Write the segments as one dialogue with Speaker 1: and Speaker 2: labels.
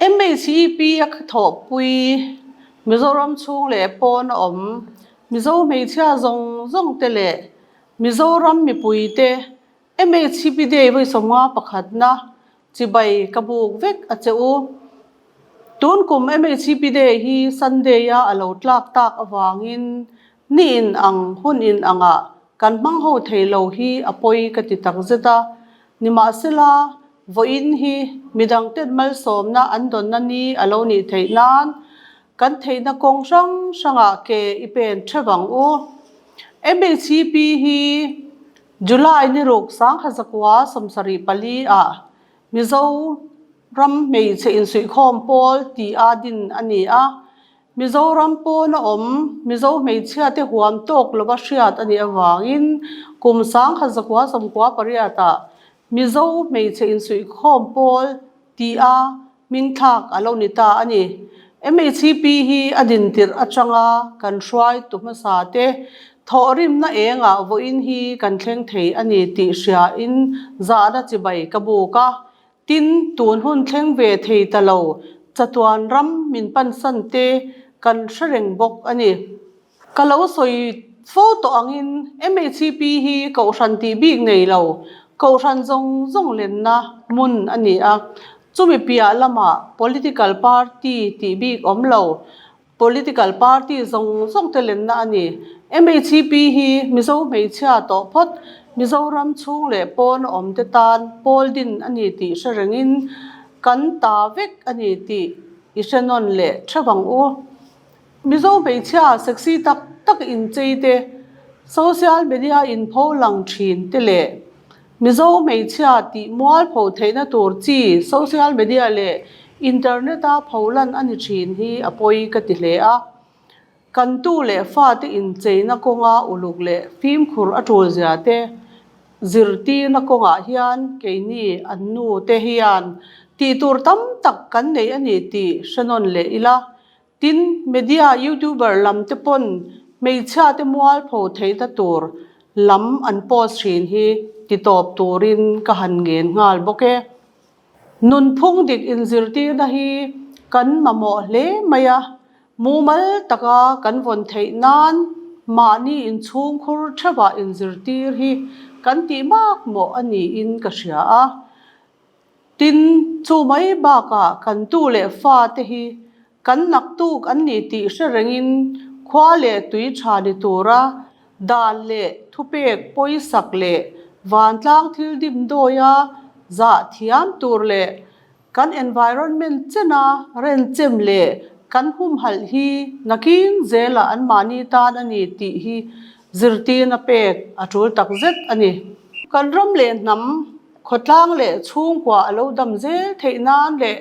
Speaker 1: MHEP a thawhpui Mizoram chhung leh pawn a awm Mizo hmeichhia zawng zawng te leh Mizoram mipui te MHEP Day vawi 51 pakhatna chibai ka buk vek a che u. Tun kum MHEP Day hi Sunday a a lo tlak tak avangin ni in ang hun in angah kan hmang ho thei lo hi a pawi ka ti takzet a. Nimahsela, vawiin hi midangten malsawmna an dawnna ni a lo nih theih nan kan theihna kawng hrang hrangah ke i pen theuh ang u. MHCP hi July ni ruk 1974 ah Mizo ram hmeichhe insuihkhawm pawl tih a din a ni a. Mizoram pawna awm Mizo hmeichhiate huam tawk lova hriat a nih avangin kum 1998 ah Mizo hmeichhe insuihkhawm pawl tih a hmingthlak a lo ni ta a ni. MHCP hi a din tirh atanga kan hruaitu hmasa te thawhrimna engah vawiin hi kan thleng thei a ni tih hriain zahna chibai ka buk a. Tin, tun hun thleng ve thei ta lo, chatuan ram min pansan te kan hre reng bawk a ni. Ka lo sawi fo tawh angin MHCP hi kohhran tih bik nei lo, kohhran zawng zawng lenna hmun a ni a. Chumi piah lamah political party tih bik awm lo, Political party zawng zawng te lenna a ni. MHCP hi Mizo hmeichhia tawh phawt, Mizoram chhung leh pawn a awm te tan pawl din a ni tih hre rengin kan ta vek a ni tih i hre nawn leh theuh ang u. Mizo hmeichhia sexy tak tak inchei te, social media inpho lang thin te leh Mizo hmeichhia tih mual pho theihna tur chi social media leh internet a pholan a ni thin hi a pawi ka ti hle a. Kan tu leh fate incheina kawnga uluk leh fimkhur a tul zia te zirtirna kawngah hian keini an nu te hian tih tur tam tak kan nei a ni tih hre nawn leh ila. Tin, media youtuber lam te pawn hmeichhia te mualpho theihna tur lam an post thin hi ti tawp turin ka han ngen nghal bawk e. Nunphung dik inzirtirna hi kan mamawh hle mai a, mumal taka kan vawn theih nan mahni inchhungkhur theuhah inzirtir hi kan tih makmawh a niin ka hria a. Tin, chu mai bakah kan tu leh fa te hi kan naktuk an ni tih hre rengin khua leh tui tha ni tura dan leh thupek pawisak leh vantlang thil dimdawia zah thiam tur leh kan environment chena renchem leh kan humhalh hi nakin zelah anmahni tan a ni tih hi zirtirna pek a tul takzet a ni. Kan ram leh hnam Khawtlang leh chhungkua a lo dam zel theih nan leh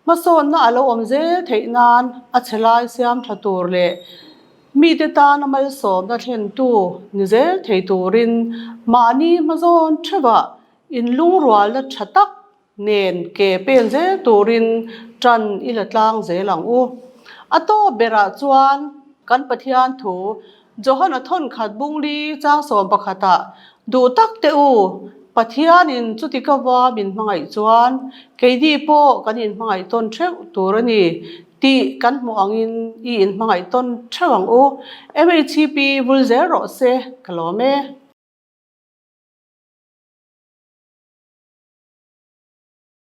Speaker 1: hmasawnna a lo awm zel theih nan a chhe lai siam tha tur leh mite tana malsawmna thlentu ni zel thei turin mahni hmazawn theuhah inlungrualna tha tak nen ke pen zel turin tan i la tlang zel ang u. A tawp berah chuan kan Pathian thu Johana thawnkhat bungli chang sawm pakhatah, Duh tak teh u, Pathianin chuti ka va min hmangaih chuan keini pawh kan inhmangaih tawn theuh tur a ni tih kan hmuh angin i inhmangaih tawn theuh ang u. MHCP vul zel rawh se, ka lawm e.